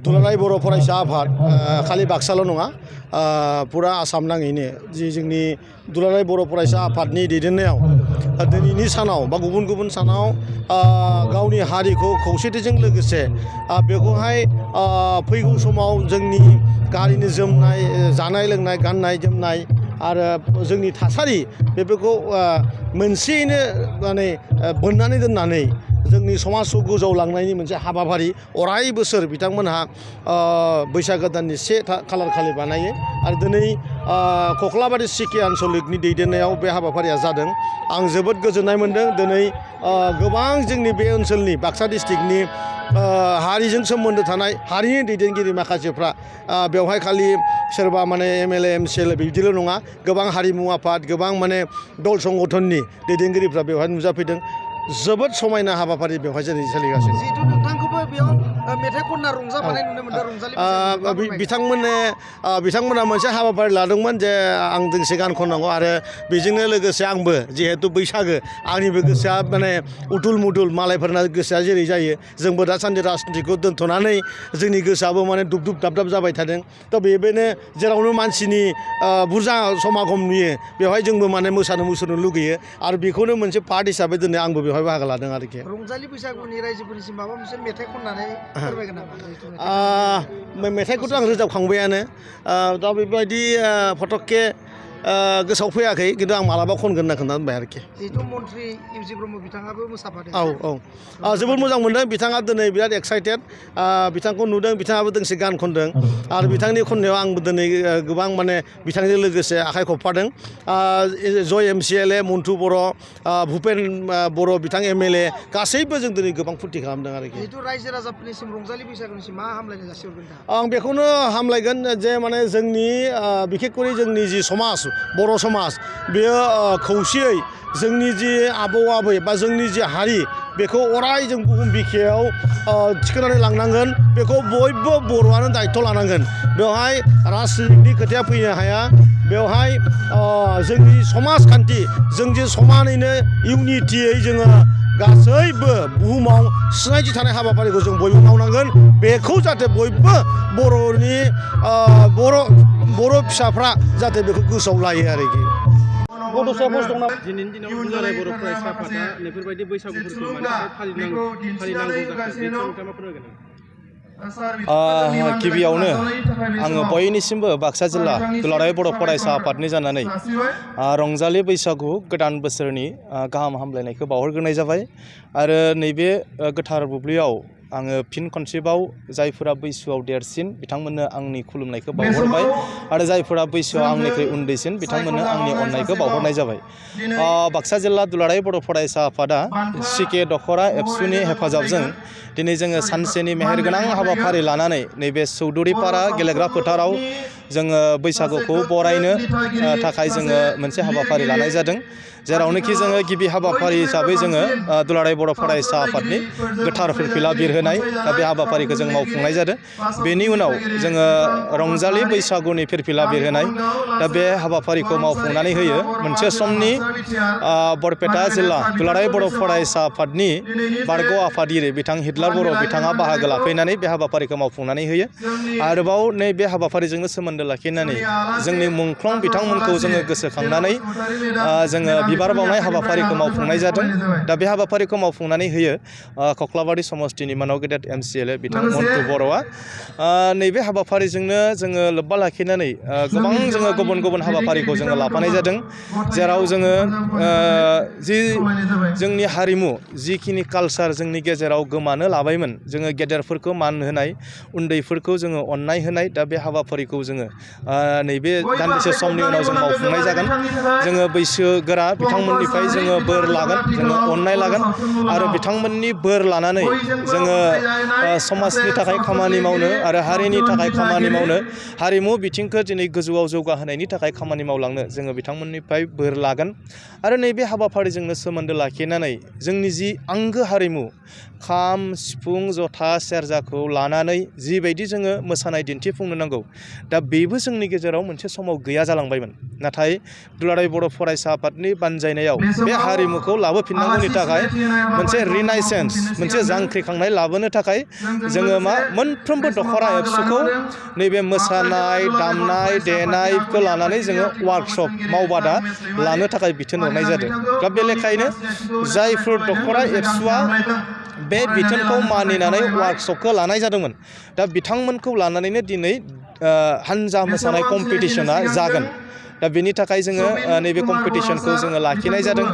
दुलाराय बर' फरायसा आफाद खालि बाक्साल' नङा पुरा आसाम नाङैनो जि जोंनि दुलाराय बर' फरायसा आफादनि दैदेननायाव दिनैनि सानाव बा गुबुन गुबुन सानाव गावनि हारिखौ खौसेथिजों लोगोसे बेखौहाय फैगौ समाव जोंनि हारिनि जोमनाय जानाय लोंनाय गाननाय जोमनाय आरो जोंनि थासारि बेफोरखौ मोनसेयैनो माने बोननानै दोननानै जोंनि समाजखौ गोजौआव लांनायनि मोनसे हाबाफारि अराय बोसोर बिथांमोनहा बैसागो दाननि 1 खालार खालि बानायो आरो दिनै कख्लाबारि सिके आन्सलिकनि दैदेननायाव बे हाबाफारिया जादों। आं जोबोद गोजोननाय मोन्दों। दिनै गोबां जोंनि बे ओनसोलनि बाक्सा डिस्ट्रिक्टनि हारिजों सोमोन्दो थानाय हारिनि दैदेनगिरि माखासेफ्रा बेवहाय खालि सोरबा माने MLA MCLA बिदिल' नङा, गोबां हारिमु आफाद गोबां माने दल संगठननि दैदेनगिरिफ्रा बेवहाय नुजाफैदों। जोबोद समायना हाबाफारि बेवहाय जेरै सोलिगासिनो। जिहेतु नोंथांखौबो बेयाव मेथाइ खनना रंजाफानाय नुनो मोनदों रंजालि बिथांमोना मोनसे हाबाफारि लादोंमोन जे आं दोंसे गान खननांगौ आरो बेजोंनो लोगोसे आंबो जिहेतु बैसागो आंनिबो गोसोआ माने उथुल मुथुल मालायफोरना गोसोआ जेरै जायो जोंबो दासान्दि राजनितिखौ दोनथ'नानै जोंनि गोसोआबो माने दुब दुब दाब दाब जाबाय थादों। थ' बेबायदिनो जेरावनो मानसिनि बुरजा समागम नुयो बेवहाय जोंबो माने मोसानो मुसुरनो लुगैयो आरो बेखौनो मोनसे पार्ट हिसाबै दिनै आंबो बेवहाय बाहागो लादों आरोखि। रंजालि बैसागुनि रायजोफोरनिसिम माबा मोनसे मेथाइ खननानै फोरमायगोन नामा? मेथाइखौथ' आं रोजाबखांबायानो दा बेबायदि फटकके गोसोआव फैयाखै खिन्थु आं मालाबा खनगोन होनना खोन्थाना होनबाय आरोखि। जिहेतु मन्त्रि इउजि ब्रह्म बिथाङाबो मोसाफादों। जोबोद मोजां मोनदों। बिथाङा दिनै बिराद एक्साइटेड। बिथांखौ नुदों, बिथाङाबो दोंसे गान खनदों आरो बिथांनि खननायाव आंबो दिनै गोबां माने बिथांजों लोगोसे आखाइ खबफादों। जय MCLA मन्टु बर', भुपेन बर' बिथां MLA गासैबो जों दिनै गोबां फुरथि खालामदों आरोखि। जिहेतु रायजो राजाफोरनिसिम रंजालि बैसागुनिसिम मा हामलायनाय जासिहरगोन? आं बेखौनो हामलायगोन जे माने जोंनि बिखेखकरि जोंनि जि समाज बर' समाज बेयो खौसेयै जोंनि जि आबौ आबै बा जोंनि जि हारि बेखौ अराय जों बुहुम बिखायाव थिखोनानै लांनांगोन। बेखौ बयबो बर'आनो दायथ' लानांगोन। बेवहाय राजनितिकनि खोथाया फैनो हाया। बेवहाय जोंनि समाजखान्थि जों जे समानैनो इउनिटियै जोङो गासैबो बुहुमाव सिनायथि थानाय हाबाफारिखौ जों बयबो मावनांगोन। बेखौ जाहाथे बयबो बर'नि बर' फिसाफ्रा जाहाथे बेखौ गोसोआव लायो आरोखि। दिनैनि दिनाव दुलाराय बर' फरायसा आफादा बेफोरबायदि बैसागुफोरखौ माने फालिनांगौ जाखो बेनि नोंथाङा मा फोरमायगोन? गिबियावनो आङो बयनिसिमबो बाक्सा जिल्ला दुलाराय बर' फरायसा आफादनि जानानै रंजालि बैसागु गोदान बोसोरनि गाहाम हामलायनायखौ बावहरग्रोनाय जाबाय आरो नैबे गोथार बुब्लियाव आङो फिन खनसेबाव जायफोरा बैसोआव देरसिन बिथांमोननो आंनि खुलुमनायखौ बावहरबाय आरो जायफोरा बैसोआव आंनिख्रुइ उन्दैसिन बिथांमोननो आंनि अननायखौ बावहरनाय जाबाय। बाक्सा जिल्ला दुलाराय बर' फरायसा आफादा सिके दखरा एबसुनि हेफाजाबजों दिनै जोङो सानसेनि मेहेरगोनां हाबाफारि लानानै नैबे चौधुरिपारा गेलेग्रा फोथाराव जोङो बैसागुखौ बरायनो थाखाय जोङो मोनसे हाबाफारि लानाय जादों। जेरावनोखि जोङो गिबि हाबाफारि हिसाबै जोङो दुलाराय बर' फरायसा आफादनि गोथार फिरफिला बिरहोनाय दा बे हाबाफारिखौ जों मावफुंनाय जादों। बेनि उनाव जोङो रंजालि बैसागुनि फिरफिला बिरहोनाय दा बे हाबाफारिखौ मावफुंनानै होयो। मोनसे समनि बरपेटा जिल्ला दुलाराय बर' फरायसा आफादनि बारग' आफादगिरि बिथां हिटलार बर' बिथाङा बाहागो लाफैनानै बे हाबाफारिखौ मावफुंनानै होयो। आरोबाव नैबे हाबाफारिजोंनो सोमोन्दो लाखिनानै जोंनि मुंख्लं बिथांमोनखौ जोङो गोसोखांनानै जोङो बिबार बावनाय हाबाफारिखौ मावफुंनाय जादों। दा बे हाबाफारिखौ मावफुंनानै होयो कख्लाबारि समस्तिनि मानाव गेदेर MCLA बिथां मन्टु बर'आ। नैबे हाबाफारिजोंनो जोङो लोब्बा लाखिनानै गोबां जोङो गुबुन गुबुन हाबाफारिखौ जोङो लाफानाय जादों। जेराव जोङो जि जोंनि हारिमु जिखिनि कालसार जोंनि गेजेराव गोमानो लाबायमोन जोङो गेदेरफोरखौ मान होनाय उन्दैफोरखौ जोङो अननाय होनाय दा बे हाबाफारिखौ जोङो नैबे दान्दिसे समनि उनाव जों मावफुंनाय जागोन। जोङो बैसोगोरा बिथांमोननिफ्राय जोङो बोर लागोन, जोङो अननाय लागोन आरो बिथांमोननि बोर लानानै जोङो समाजनि थाखाय खामानि मावनो आरो हारिनि थाखाय खामानि मावनो हारिमु बिथिंखौ दिनै गोजौआव जौगाहोनायनि थाखाय खामानि मावलांनो जोङो बिथांमोननिफ्राय बोर लागोन। आरो नैबे हाबाफारिजोंनो सोमोन्दो लाखिनानै जोंनि जि आंगो हारिमु खाम सिफुं जथा सेरजाखौ लानानै जिबायदि जोङो मोसानाय दिन्थिफुंनो नांगौ दा बेबो जोंनि गेजेराव मोनसे समाव गैया जालांबायमोन नाथाय दुलाराय बर' फरायसा आफादनि बानजायनायाव बे हारिमुखौ लाबोफिननांगौनि थाखाय मोनसे रिनाइसेन्स मोनसे जांख्रिखांनाय लाबोनो थाखाय जोङो मा मोनफ्रोमबो दख'रा एबसुखौ नैबे मोसानाय दामनाय देनायखौ लानानै जोङो वार्कशप मावबादा लानो थाखाय बिथोन हरनाय जादों दा बे लेखायैनो जायफोर दख'रा एबसुआ बे बिथोनखौ मानिनानै वार्कशपखौ लानाय जादोंमोन दा बिथांमोनखौ लानानैनो दिनै हानजा मोसानाय कम्पिटिशना जागोन दा बेनि थाखाय जोङो नैबे कम्पिटिशनखौ जोङो लाखिनाय जादों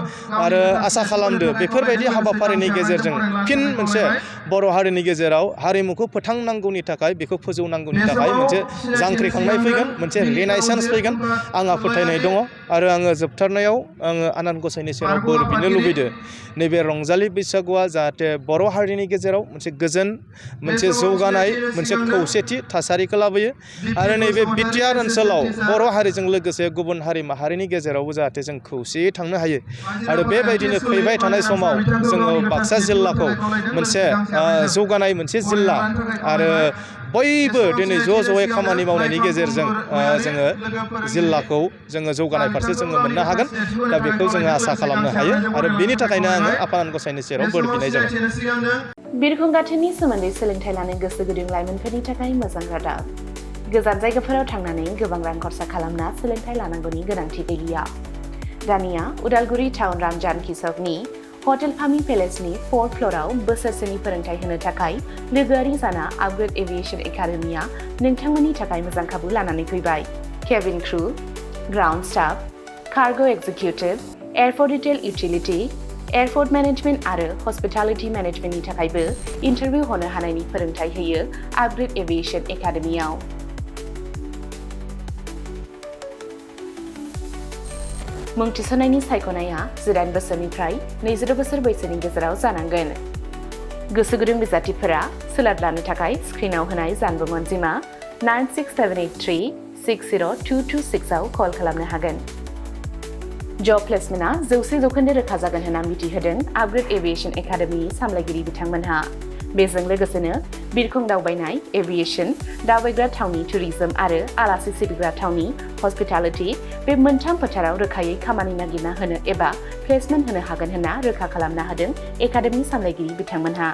आरो आसा खालामदो बेफोरबायदि हाबाफारिनि गेजेरजों फिन मोनसे बर' हारिनि गेजेराव हारिमुखौ फोथांनांगौनि थाखाय बेखौ फोजौनांगौनि थाखाय मोनसे जांख्रिखांनाय फैगोन मोनसे रिनाइसेन्स फैगोन आंहा फोथायनाय दङ आरो आङो जोबथारनायाव आङो आनान गसाइनि सेराव बोर बिनो लुबैदों नैबे रंजालि बैसागुआ जाहाथे बर' हारिनि गेजेराव मोनसे गोजोन मोनसे जौगानाय मोनसे खौसेथि थासारिखौ लाबोयो आरो नैबे बिटिआर ओनसोलाव बर' हारिजों लोगोसे गुबुन हारि माहारिनि गेजेरावबो जाहाथे जों खौसेयै थांनो हायो आरो बेबायदिनो फैबाय थानाय समाव जोङो बाक्सा जिल्लाखौ मोनसे जौगानाय मोनसे जिल्ला आरो बयबो दिनै ज' ज'यै खामानि मावनायनि गेजेरजों जोङो जिल्लाखौ जोङो जौगानाय फारसे जोङो मोननो हागोन दा बेखौ जोङो आसा खालामनो हायो आरो बेनि थाखायनो आङो आफा आनान गसाइनि सेराव बोर बिनाय जाबाय बिरखं गाथोननि सोमोन्दै सोलोंथाइ लानो गोसो गुदुं लाइमोनफोरनि थाखाय मोजां रादाब गोजान जायगाफोराव थांनानै गोबां रां खरसा खालामना सोलोंथाइ लानांगौनि गोनांथि गैलिया दानिया उदालगुरि टाउन रामजानकि सकनि हटेल फामि पेलेसनि 4th फ्ल'राव बोसोरसेनि फोरोंथाइ होनो थाखाय लोगोआरि जाना आपग्रेड एभिएशन एकाडेमिया नोंथांमोननि थाखाय मोजां खाबु लानानै फैबाय cabin crew ground staff cargo executive airport retail utility airport management आरो हस्पिटालिटी मेनेजमेन्टनि थाखायबो इन्टारभिउ होनो हानायनि फोरोंथाइ होयो आपग्रेड एभिएशन एकाडेमियाव मुं थिसननायनि सायख'नाया 18 बोसोरनिफ्राय 20 बोसोर बैसोनि गेजेराव जानांगोन गोसो गुदुं बिजाथिफोरा सोलाद लानो थाखाय स्क्रिनाव होनाय जानबुं अनजिमा 96783602226 आव कल खालामनो हागोन जब प्लेसमेन्टआ 100% रोखा जागोन होनना मिथिहोदों आपग्रेड एभिएशन एकाडेमिनि सामलायगिरि बिथांमोनहा बेजों लोगोसेनो बिरखं दावबायनाय एभिएशन दावबायग्रा थावनि टुरिज्म आरो आलासि सिबिग्रा थावनि हस्पिटालिटी बे मोनथाम फोथाराव रोखायै खामानि नागिरना होनो एबा प्लेसमेन्ट होनो हागोन होनना रोखा खालामना होदों एकाडेमि सामलायगिरि बिथांमोनहा